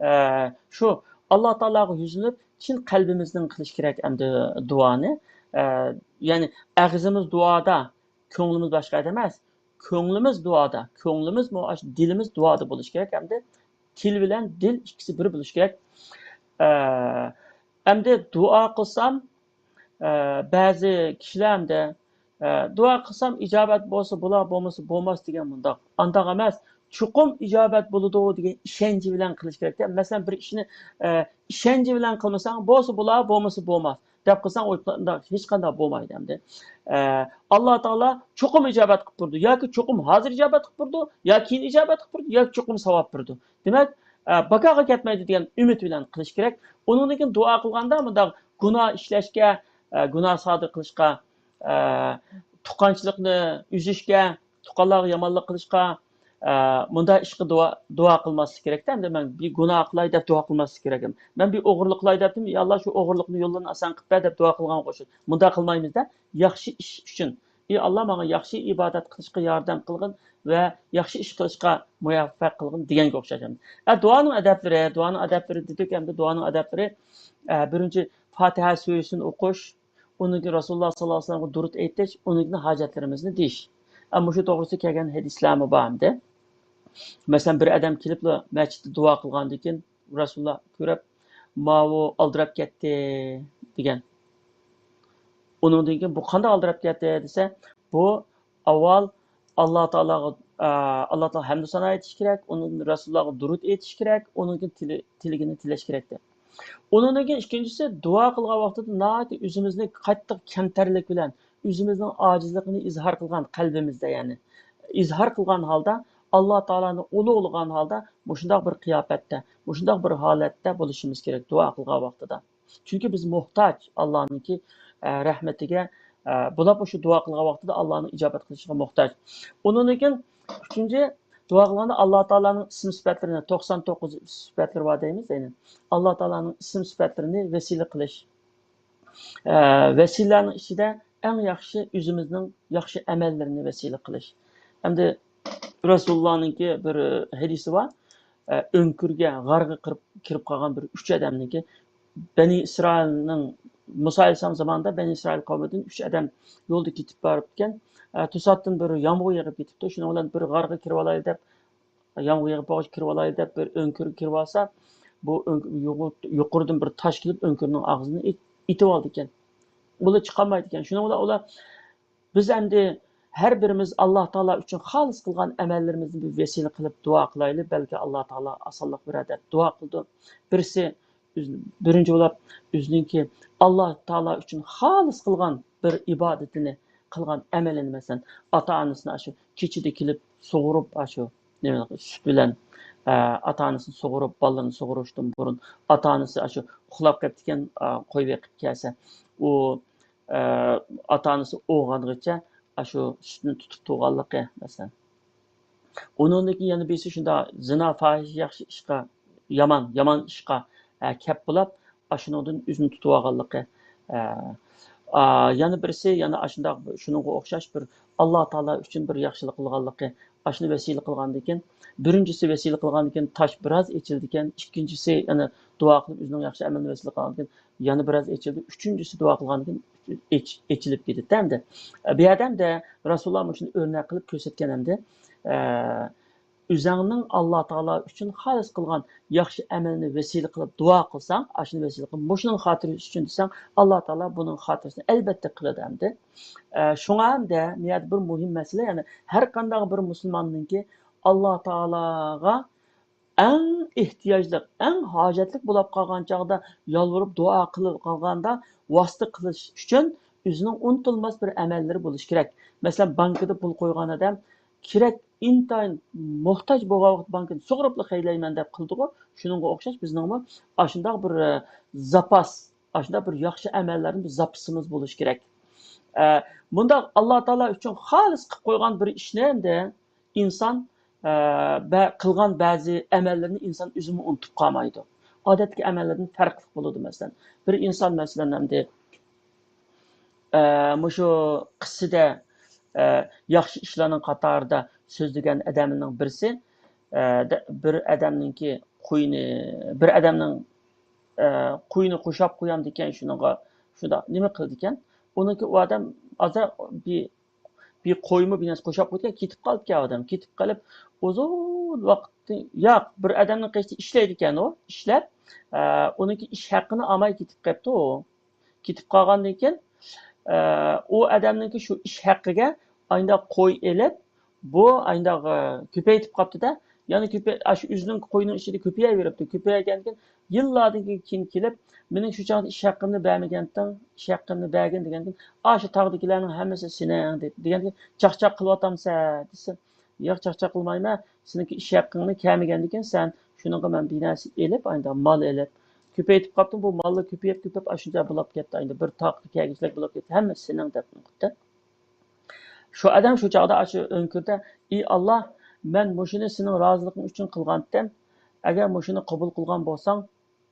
ئە، شۇ ئاللا تائالاغا يۈزلىنىپ، چىن قەلبىمىزدىن قىلىش كېرەك ئەمدى دۇئانى. ئە، يەنى ئەغزىمىز دۇئادا، كۆڭلىمىز باشقا يەردە ئەمەس. كۆڭلىمىز دۇئادا، كۆڭلىمىزمۇ ئاشۇ دىلىمىز دۇئادا بولۇشى كېرەك ئەمدى. تىل بىلەن دىل ئىككىسى بىر بولۇشى كېرەك. ئە، ئەمدى دۇئا قىلسام، ئە، بەزى كىشىلەر ئەمدى، ئە، دۇئا قىلسام ئىجابەت بولسا بولا، بولمىسا بولماس دېگەن مۇنداق. ئانداق ئەمەس، چوقۇم ئىجابەت بولىدۇ دېگەن ئىشەنچى بىلەن قىلىش كېرەك. مەسىلەن، بىر ئىشنى، ئە، ئىشەنچى بىلەن قىلمىساڭ، بولسا بولا، بولمىسا بولماس دەپ قىلساڭ، ئۇنداق ھېچقانداق بولمايدۇ ئەمدى. ئە، ئاللا تائالا چوقۇم ئىجابەت قىلىپ تۇرىدۇ ياكى چوقۇم ھازىر ئىجابەت قىلىپ تۇرىدۇ، يا كېيىن ئىجابەت قىلىپ تۇرىدۇ، ياكى چوقۇم ساۋاب بېرىدۇ. دېمەك، ئە، بىكارغا كەتمەيدۇ دېگەن ئۈمىد بىلەن قىلىش كېرەك. ئۇنىڭدىن كېيىن دۇئا قىلغاندا مۇنداق گۇناھ ئىشلەشكە، ئە، گۇناھ سادىر قىلىشقا، ئە، تۇغقانچىلىقنى ئۈزۈشكە، تۇغقانلارغا يامانلىق قىلىشقا، ئە، مۇنداق ئىشقا دۇئا، دۇئا قىلماسلىق كېرەكتە. ئەمدى مەن بىر گۇناھ قىلاي دەپ دۇئا قىلماسلىق كېرەك. مەن بىر ئوغرىلىق قىلاي دەپتىم، يا ئاللا، شۇ ئوغرىلىقنى يوللىرىنى ئاسان قىلىپ بەر دەپ دۇئا قىلغانغا ئوخشايدۇ. مۇنداق قىلمايمىزدە، ياخشى ئىش ئۈچۈن. ئى ئاللا، ماڭا ياخشى ئىبادەت قىلىشقا ياردەم قىلغىن ۋە ياخشى ئىش قىلىشقا مۇۋەپپەق قىلغىن دېگەنگە ئوخشاش. ئە، دۇئانىڭ ئەدەپلىرى، دۇئانىڭ ئەدەپلىرى دېدۇق، ئەمدى دۇئانىڭ ئەدەپلىرى، ئە، بىرىنچى، فاتىھە سۈرىسىنى ئوقۇش، ئۇنىڭدىن كېيىن رەسۇلۇللا ساللاللاھۇ ئەلەيھى ۋەسەللەمگە دۇرۇت ئېيتىش، ئۇنىڭدىن كېيىن ھاجەتلىرىمىزنى دېيىش. ئە، مۇشۇ توغرىسىدا كەلگەن ھەدىسلەرمۇ بار ئەمدى. مەسىلەن، بىر ئادەم كېلىپلا مەسچىتتە دۇئا قىلغاندىن كېيىن، رەسۇلۇللا كۆرۈپ، ماۋۇ ئالدىراپ كەتتى دېگەن. ئۇنىڭدىن كېيىن بۇ قانداق ئالدىراپ كەتتى دېسە، بۇ ئاۋۋال ئاللا تائالاغا، ئە، ئاللا تائالاغا ھەمدۇ سانا ئېيتىش كېرەك، ئۇنىڭدىن رەسۇلۇللاغا دۇرۇت ئېيتىش كېرەك، ئۇنىڭدىن كېيىن تىلى-، تىلىكىنى تىلەش كېرەكتى. ئۇنىڭدىن كېيىن ئىككىنچىسى، دۇئا قىلغان ۋاقتىدا ناھايىتى ئۆزىمىزنى قاتتىق كەمتەرلىك بىلەن، ئۆزىمىزنىڭ ئاجىزلىقىنى ئىزھار قىلغان قەلبىمىزدە، يەنى ئىزھار قىلغان ھالدا، ئاللا تائالانى ئۇلۇغلىغان ھالدا مۇشۇنداق بىر قىياپەتتە، مۇشۇنداق بىر ھالەتتە بولۇشىمىز كېرەك دۇئا قىلغان ۋاقتىدا. چۈنكى بىز موھتاج ئاللانىڭكى، ئە، رەھمىتىگە، ئە، بولۇپمۇ شۇ دۇئا قىلغان ۋاقتىدا ئاللانىڭ ئىجابەت قىلىشىغا موھتاج. ئۇنىڭدىن كېيىن ئۈچىنچى، دۇئا قىلغاندا ئاللا تائالانىڭ ئىسىم سۈپەتلىرىنى، توقسان توققۇز سۈپەتلىرى بار دەيمىز، يەنى ئاللا تائالانىڭ ئىسىم سۈپەتلىرىنى ۋەسىلە قىلىش. ئە، ۋەسىلىلەرنىڭ ئىچىدە ئەڭ ياخشى ئۆزىمىزنىڭ ياخشى ئەمەللىرىنى ۋەسىلە قىلىش. ئەمدى رەسۇلۇللانىڭكى بىر ھەدىسى بار. ئە، ئۆڭكۈرگە، غارغا قىرىپ، كىرىپ قالغان بىر ئۈچ ئادەمنىڭكى، بەنى ئىسرائىلنىڭ، مۇسا ئەلەيھىسسالام زامانىدا بەنى ئىسرائىل قەۋمىدىن ئۈچ ئادەم يولدا كېتىپ بارىپتىكەن. ئە، توساتتىن بىر يامغۇر يېغىپ كېتىپتۇ. شۇنىڭ بىلەن بىر غارغا كىرىۋالاي دەپ، يامغۇر يېغىپ بولغاچ كىرىۋالاي دەپ بىر ئۆڭكۈرگە كىرىۋالسا، بۇ ئۆڭ-، يۇقىرىدىن بىر تاش كېلىپ ئۆڭكۈرنىڭ ئاغزىنى ئېت-، ئېتىۋالىدىكەن. بۇلار چىقالمايدىكەن. شۇنىڭ بىلەن ئۇلار، بىز ئەمدى ھەر بىرىمىز ئاللا تائالا ئۈچۈن خالىس قىلغان ئەمەللىرىمىزنى بىر ۋەسىلە قىلىپ دۇئا قىلايلى، بەلكى ئاللا تائالا ئاسانلىق بېرەر دەپ دۇئا قىلىدۇ. بىرسى ئۆز-، بىرىنچى بولۇپ ئۆزىنىڭكى ئاللا تائالا ئۈچۈن خالىس قىلغان بىر ئىبادىتىنى، قىلغان ئەمىلىنى، مەسىلەن، ئاتا-ئانىسىنى ئاشۇ كېچىدە كېلىپ سۇغۇرۇپ، ئاشۇ نېمە، سۈت بىلەن، ئە، ئاتا-ئانىسىنى سۇغۇرۇپ، بالىلىرىنى سۇغۇرۇشتىن بۇرۇن، ئاتا-ئانىسى ئاشۇ ئۇخلاپ قېپتىكەن، ئە، قوي بېقىپ كەلسە، ئۇ، ئە، ئاتا-ئانىسى ئويغانغىچە ئاشۇ سۈتنى تۇتۇپ تۇرغانلىقى، مەسىلەن. ئۇنىڭدىن كېيىن يەنە بىرسى شۇنداق زىنا، پاھىشە ياخشى ئىشقا، يامان، يامان ئىشقا، ئە، كەپ بولاپ، ئاشۇنىڭدىن ئۆزىنى تۇتۇۋالغانلىقى. ئە، ئا، يەنە بىرسى، يەنە ئاشۇنداق شۇنىڭغا ئوخشاش بىر ئاللا تائالا ئۈچۈن بىر ياخشىلىق قىلغانلىقى، ئاشۇنى ۋەسىلە قىلغاندىن كېيىن، بىرىنچىسى ۋەسىلە قىلغاندىن كېيىن تاش بىراز ئېچىلىدىكەن، ئىككىنچىسى يەنە دۇئا قىلىپ ئۆزىنىڭ ياخشى ئەمىلىنى ۋەسىلە قىلغاندىن كېيىن يەنە بىراز ئېچىلدى، ئۈچىنچىسى دۇئا قىلغاندىن كېيىن ئېچ-، ئېچىلىپ كېتىدۇ ئەمدى. بۇ يەردە ئەمدى رەسۇلۇللا مۇشۇنى ئۆرنەك قىلىپ كۆرسەتكەن ئەمدى. ئە، ئۆزۈڭنىڭ ئاللا تائالا ئۈچۈن خالىس قىلغان ياخشى ئەمەلنى ۋەسىلە قىلىپ دۇئا قىلساڭ، ئاشۇنى ۋەسىلە قىلىپ، مۇشۇنىڭ خاتىرىسى ئۈچۈن دېسەڭ، ئاللا تائالا بۇنىڭ خاتىرىسىنى ئەلۋەتتە قىلىدۇ ئەمدى. ئە، شۇڭا ئەمدى بۇ يەردە بىر مۇھىم مەسىلە، يەنى ھەر قانداق بىر مۇسۇلماننىڭكى ئاللا تائالاغا ئەڭ ئېھتىياجلىق، ئەڭ ھاجەتلىك بولۇپ قالغان چاغدا يالۋۇرۇپ دۇئا قىلىپ قالغاندا ۋاسىتە قىلىش ئۈچۈن ئۆزىنىڭ ئۇنتۇلماس بىر ئەمەللىرى بولۇشى كېرەك. مەسىلەن، بانكىدا پۇل قويغان ئادەم كېرەك، ئىنتايىن موھتاج بولغان ۋاقىت بانكىدىن سۇغۇرۇپلا خەجلەيمەن دەپ قىلىدىغۇ. شۇنىڭغا ئوخشاش بىزنىڭمۇ ئاشۇنداق بىر، ئە، زاپاس، ئاشۇنداق بىر ياخشى ئەمەللەردىن بىر زاپىسىمىز بولۇشى كېرەك. ئە، مۇنداق ئاللا تائالا ئۈچۈن خالىس قىلىپ قويغان بىر ئىشنى ئەمدى ئىنسان، ئە، بە-، قىلغان بەزى ئەمەللىرىنى ئىنسان ئۆزىمۇ ئۇنتۇپ قالمايدۇ. ئادەتتىكى ئەمەللەردىن پەرقلىق بولىدۇ، مەسىلەن. بىر ئىنسان، مەسىلەن، ئەمدى، ئە، مۇشۇ قىسسىدە، ئە، ياخشى ئىشلارنىڭ قاتارىدا سۆزلىگەن ئادەمنىڭ بىرسى، ئە، دە-، بىر ئادەمنىڭكى قويىنى، بىر ئادەمنىڭ، ئە، قويىنى قوشاپ قويامدىكەن شۇنىڭغا، شۇنداق نېمە قىلىدىكەن. ئۇنىڭكى ئۇ ئادەم ئازراق بىر بىر قويمۇ بىر نەرسە قوشاپ قويدى، كېتىپ قالىدىكەن ئادەم. كېتىپ قېلىپ، ئۇزۇن ۋاقىتتىن، ياق، بىر ئادەمنىڭ قېشىدا ئىشلەيدىكەن ئۇ، ئىشلەپ، ئە، ئۇنىڭكى ئىش ھەققىنى ئالماي كېتىپ قېپتۇ ئۇ. كېتىپ قالغاندىن كېيىن، ئە، ئۇ ئادەمنىڭكى شۇ ئىش ھەققىگە ئاينداق قوي ئېلىپ، بۇ ئاينداق، ئە، كۆپەيتىپ قاپتۇ-دە. يەنە كۆپە-، ئاشۇ ئۆزىنىڭ قويىنىڭ ئىچىدە كۆپىيەۋېرىپتۇ. كۆپەيگەندىن كېيىن يىللاردىن كېيىن كېلىپ، مېنىڭ شۇ چاغدا ئىش ھەققىمنى بەرمىگەنتىڭ، ئىش ھەققىمنى بەرگىن دېگەندىن، ئاشۇ تاغدىكىلەرنىڭ ھەممىسى سېنىڭ دېدى. دېگەندىن، چاقچاق قىلىۋاتامسەن دېسە، ياق، چاقچاق قىلمايمەن، سېنىڭكى ئىش ھەققىڭنى كەلمىگەندىكىن سەن شۇنىڭغا مەن بىر نەرسە ئېلىپ، ئايدا مال ئېلىپ، كۆپەيتىپ قاپتۇ، بۇ ماللار كۆپىيىپ، كۆپىيىپ، ئاشۇنچە بولاپ كەتتى، ئايدا بىر تاغقا كەلگۈچىلىك بولاپ كەتتى، ھەممىسى سېنىڭ دەپ قىپتۇ. شۇ ئادەم شۇ چاغدا ئاشۇ ئۆڭكۈردە، ئى ئاللا، مەن مۇشۇنى سېنىڭ رازىلىقىڭ ئۈچۈن قىلغانتىم، ئەگەر مۇشۇنى قوبۇل قىلغان بولساڭ،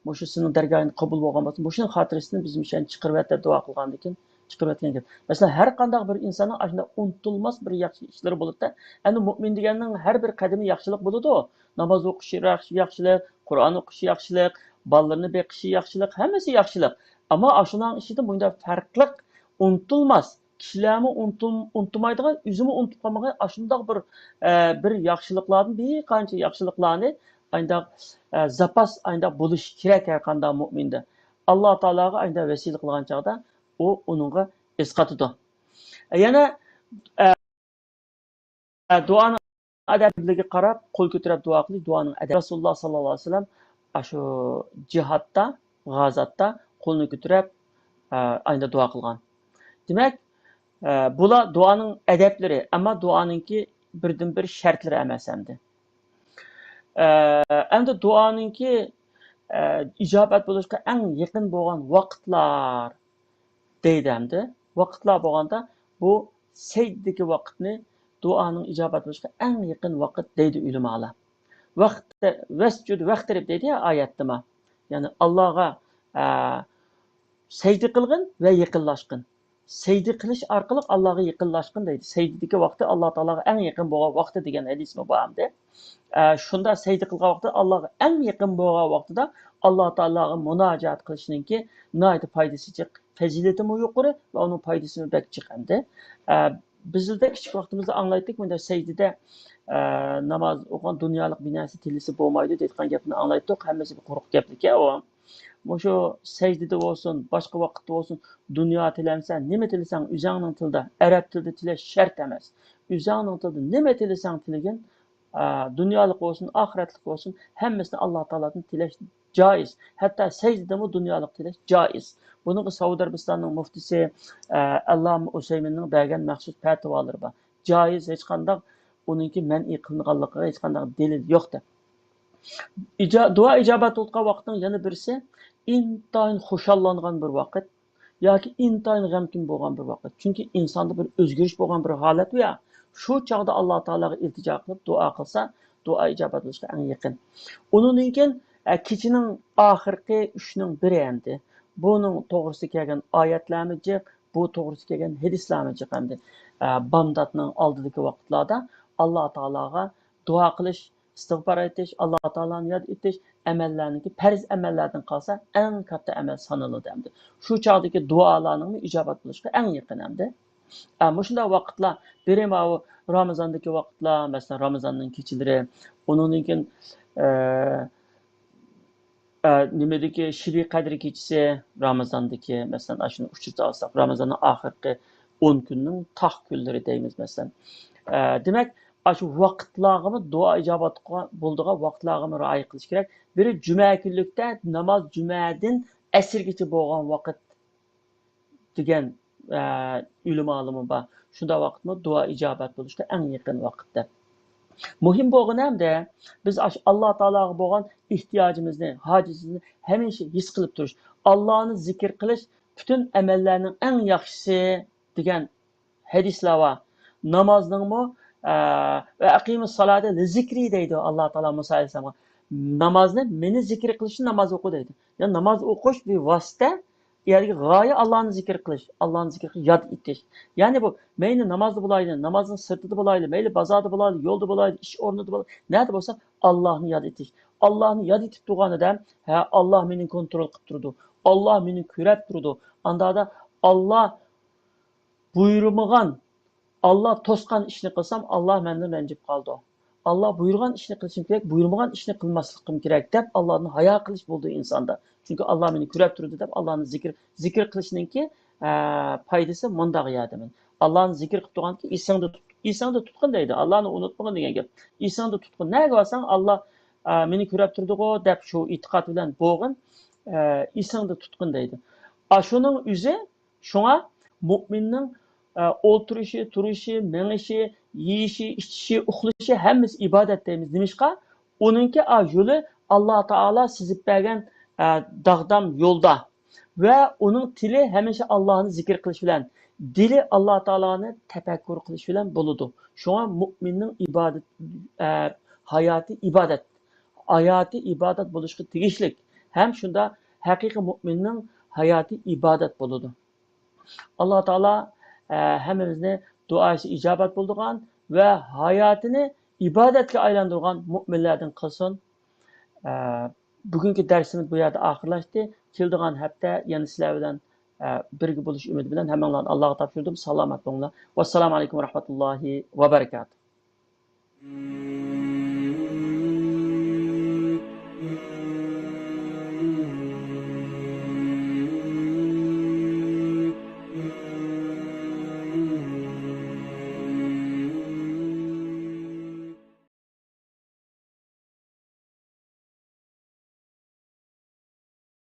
مۇشۇ سېنىڭ دەرگاھىڭدا قوبۇل بولغان بولسا، مۇشۇنىڭ خاتىرىسىدىن بىز مۇشۇنى چىقىرىۋەت دەپ دۇئا قىلغاندىكىن، چىقىرىۋەتكەن گەپ. مەسىلەن، ھەر قانداق بىر ئىنساننىڭ ئاشۇنداق ئۇنتۇلماس بىر ياخشى ئىشلىرى بولىدۇ. ئەمدى مۇئمىن دېگەننىڭ ھەر بىر قەدىمى ياخشىلىق بولىدۇ. ناماز ئوقۇشى ياخشى-، ياخشىلىق، قۇرئان ئوقۇشى ياخشىلىق، بالىلىرىنى بېقىشى ياخشىلىق، ھەممىسى ياخشىلىق. ئەمما ئاشۇلارنىڭ ئىچىدە مۇنداق پەرقلىق، ئۇنتۇلماس، كىشىلەرمۇ ئۇنتۇم-، ئۇنتۇمايدىغان، ئۆزىمۇ ئۇنتۇپ قالمىغان ئاشۇنداق بىر، ئە، بىر ياخشىلىقلاردىن، بىر قانچە ياخشىلىقلارنى ئانداق، ئە، زاپاس ئانداق بولۇشى كېرەك ھەر قانداق مۆمىندە. ئاللا تائالاغا ئانداق ۋەسىلە قىلغان چاغدا ئۇ ئۇنىڭغا ئەسقاتىدۇ. يەنە، ئە، دۇئانىڭ ئەدەپلىرىگە قاراپ قول كۆتۈرۈپ دۇئا قىلىش دۇئانىڭ ئەدەپى. رەسۇلۇللا ساللاللاھۇ ئەلەيھى ۋەسەللەم ئاشۇ جىھادتا، غازاتتا قولىنى كۆتۈرۈپ، ئە، ئاينىدا دۇئا قىلغان. دېمەك، ئە، بۇلار دۇئانىڭ ئەدەپلىرى، ئەمما دۇئانىڭكى بىردىنبىر شەرتلىرى ئەمەس ئەمدى. ئە، ئەمدى دۇئانىڭكى، ئە، ئىجابەت بولۇشقا ئەڭ يېقىن بولغان ۋاقىتلار دەيدۇ ئەمدى. ۋاقىتلار بولغاندا، بۇ سەجدىدىكى ۋاقىتنى دۇئانىڭ ئىجابەت بولۇشقا ئەڭ يېقىن ۋاقىت دەيدۇ ئۆلىمالار. ۋەقتە-، ۋەسجۇد ۋەقتەرىب دەيدۇ يا ئايەتتىمۇ. يەنى ئاللاغا، ئە، سەجدە قىلغىن ۋە يېقىنلاشقىن. سەجدە قىلىش ئارقىلىق ئاللاغا يېقىنلاشقىن دەيدۇ. سەجدىدىكى ۋاقتى ئاللا تائالاغا ئەڭ يېقىن بولغان ۋاقتى دېگەن ھەدىسمۇ بار ئەمدى. ئە، شۇندا سەجدە قىلغان ۋاقتى ئاللاغا ئەڭ يېقىن بولغان ۋاقتىدا ئاللا تائالاغا مۇناجات قىلىشنىڭكى ناھايىتى پايدىسى جىق، پەزىلىتىمۇ يۇقىرى ۋە ئۇنىڭ پايدىسىمۇ بەك جىق ئەمدى. ئە، بىزلەر كىچىك ۋاقتىمىزدا ئاڭلايتتۇق، مۇنداق سەجدىدە، ئە، ناماز ئوقۇغان دۇنيالىق بىر نەرسە تىلىسە بولمايدۇ دەيدىغان گەپنى ئاڭلايتتۇق. ھەممىسى بىر قۇرۇق گەپلىكەن ئۇ. مۇشۇ سەجدىدە بولسۇن، باشقا ۋاقىتتا بولسۇن، دۇنيا تىلەمسەن، نېمە تىلىسەڭ ئۆزۈڭنىڭ تىلىدا، ئەرەب تىلىدا تىلەش شەرت ئەمەس. ئۆزۈڭنىڭ تىلىدا نېمە تىلىسەڭ تىلىگىن، ئا، دۇنيالىق بولسۇن، ئاخىرەتلىك بولسۇن، ھەممىسىنى ئاللا تائالادىن تىلەش جائىز. ھەتتا سەجدىدىمۇ دۇنيالىق تىلەش جائىز. بۇنىڭغا سەئۇدى ئەرەبىستاننىڭ مۇفتىسى، ئە، ئەللامە ئۇسەيمىننىڭ بەرگەن مەخسۇس پەتىۋالىرى بار. جائىز، ھېچقانداق ئۇنىڭكى مەنئى قىلىنغانلىقىغا ھېچقانداق دەلىل يوق دەپ. ئىجا-، دۇئا ئىجابەت بولىدىغان ۋاقىتنىڭ يەنە بىرسى، ئىنتايىن خۇشاللانغان بىر ۋاقىت ياكى ئىنتايىن غەمكىن بولغان بىر ۋاقىت. چۈنكى ئىنساندا بىر ئۆزگىرىش بولغان بىر ھالەت يا. شۇ چاغدا ئاللا تائالاغا ئىلتىجا قىلىپ دۇئا قىلسا، دۇئا ئىجابەت بولۇشقا ئەڭ يېقىن. ئۇنىڭدىن كېيىن، ئە، كېچىنىڭ ئاخىرقى ئۈچنىڭ بىرى ئەمدى. بۇنىڭ توغرىسىدا كەلگەن ئايەتلەرمۇ جىق، بۇ توغرىسىدا كەلگەن ھەدىسلەرمۇ جىق ئەمدى. ئە، بامداتنىڭ ئالدىدىكى ۋاقىتلاردا ئاللا تائالاغا دۇئا قىلىش، ئىستىغپار ئېيتىش، ئاللا تائالانى ياد ئېتىش ئەمەللەرنىڭكى پەرز ئەمەللەردىن قالسا ئەڭ كاتتا ئەمەل سانىلىدۇ ئەمدى. شۇ چاغدىكى دۇئالارنىڭمۇ ئىجابەت بولۇشقا ئەڭ يېقىن ئەمدى. ئە، مۇشۇنداق ۋاقىتلار، بىرى ماۋۇ رامىزاندىكى ۋاقىتلار، مەسىلەن، رامىزاننىڭ كېچىلىرى، ئۇنىڭدىن كېيىن، ئە، ئە، نېمىدىكى شىبى قەدىر كېچىسى، رامىزاندىكى، مەسىلەن، ئاشۇنى ئۇچرىتىۋالساق، رامىزاننىڭ ئاخىرقى ئون كۈننىڭ تاق كۈنلىرى دەيمىز، مەسىلەن. ئە، دېمەك، ئاشۇ ۋاقىتلارغىمۇ دۇئا ئىجابەت بولىدىغان ۋاقىتلارغىمۇ رىئايە قىلىش كېرەك. بىرى جۈمە كۈنلۈكتە ناماز جۈمەدىن ئەسىرگىچە بولغان ۋاقىت دېگەن، ئە، ئۆلىمالىرىمۇ بار. شۇنداق ۋاقىتمۇ دۇئا ئىجابەت بولۇشقا ئەڭ يېقىن ۋاقىت دەپ. مۇھىم بولغىنى ئەمدى بىز ئاشۇ ئاللا تائالاغا بولغان ئېھتىياجىمىزنى، ھاجىتىمىزنى ھەمىشە ھېس قىلىپ تۇرۇش. ئاللانى زىكىر قىلىش پۈتۈن ئەمەللەرنىڭ ئەڭ ياخشىسى دېگەن ھەدىسلەر بار. نامازنىڭمۇ، ئە، ۋە ئەقىمۇس سالاتا لىزىكرى دەيدۇ ئاللا تائالا مۇسا ئەلەيھىسسالامغا. نامازنى مېنى زىكىر قىلىش ئۈچۈن ناماز ئوقۇ دەيدۇ. يا ناماز ئوقۇش بىر ۋاسىتە، يەنى غايە ئاللانى زىكىر قىلىش، ئاللانى زىكىر قىلىش، ياد ئېتىش. يەنى بۇ مەيلى نامازدا بولايلى، نامازنىڭ سىرتىدا بولايلى، مەيلى بازاردا بولايلى، يولدا بولايلى، ئىش ئورنىدا بولايلى، نەدە بولسا ئاللانى ياد ئېتىش. ئاللانى ياد ئېتىپ تۇرغان ئادەم، ھە، ئاللا مېنى كونترول قىلىپ تۇرىدۇ، ئاللا مېنى كۆرەپ تۇرىدۇ. ئانداقتا ئاللا بۇيرۇمىغان، ئاللا توسقان ئىشنى قىلسام، ئاللا مەندىن رەنجىپ قالىدۇ. ئاللا بۇيرۇغان ئىشنى قىلىشىم كېرەك، بۇيرۇمىغان ئىشنى قىلماسلىقىم كېرەك دەپ، ئاللادىن ھايا قىلىش بولىدۇ ئىنساندا. چۈنكى ئاللا مېنى كۆرەپ تۇرىدۇ دەپ، ئاللانى زىكىر، زىكىر قىلىشنىڭكى، ئە، پايدىسى مۇنداق يەردە. ئاللانى زىكىر قىلىپ تۇرغاندىكىن ئېسىڭدە تۇت-، ئېسىڭدە تۇتقىن دەيدۇ. ئاللانى ئۇنتۇمىغىن دېگەن گەپ. ئېسىڭدە تۇتقىن. نەگە بارساڭ، ئاللا، ئە، مېنى كۆرەپ تۇرىدىغۇ دەپ شۇ ئېتىقاد بىلەن بولغىن، ئە، ئېسىڭدە تۇتقىن دەيدۇ. ئاشۇنىڭ ئۆزى شۇڭا مۆمىننىڭ، ئە، ئولتۇرۇشى، تۇرۇشى، مېڭىشى، يېيىشى، ئىچىشى، ئۇخلىشى ھەممىسى ئىبادەت دەيمىز. نېمىشقا؟ ئۇنىڭكى ئا يولى ئاللا تائالا سىزىپ بەرگەن، ئە، داغدام يولدا ۋە ئۇنىڭ تىلى ھەمىشە ئاللانى زىكىر قىلىش بىلەن، دىلى ئاللا تائالانى تەپەككۇر قىلىش بىلەن بولىدۇ. شۇڭا مۆمىننىڭ ئىبادەت، ئە، ھاياتى ئىبادەت، ھاياتى ئىبادەت بولۇشقا تېگىشلىك. ھەم شۇنداق ھەقىقىي مۆمىننىڭ ھاياتى ئىبادەت بولىدۇ. ئاللا تائالا، ئە، ھەممىمىزنى دۇئاسى ئىجابەت بولىدىغان ۋە ھاياتىنى ئىبادەتكە ئايلاندۇرغان مۆمىنلەردىن قىلسۇن. ئە، بۈگۈنكى دەرسىمىز بۇ يەردە ئاخىرلاشتى. كېلىدىغان ھەپتە يەنە سىلەر بىلەن، ئە، بىرگە بولۇش ئۈمىدى بىلەن ھەممىڭلارنى ئاللاغا تاپشۇردۇم. سالامەت بولۇڭلار. ۋەسسالامۇ ئەلەيكۇم ۋە رەھمەتۇللاھى ۋە بەرىكاتۇھ.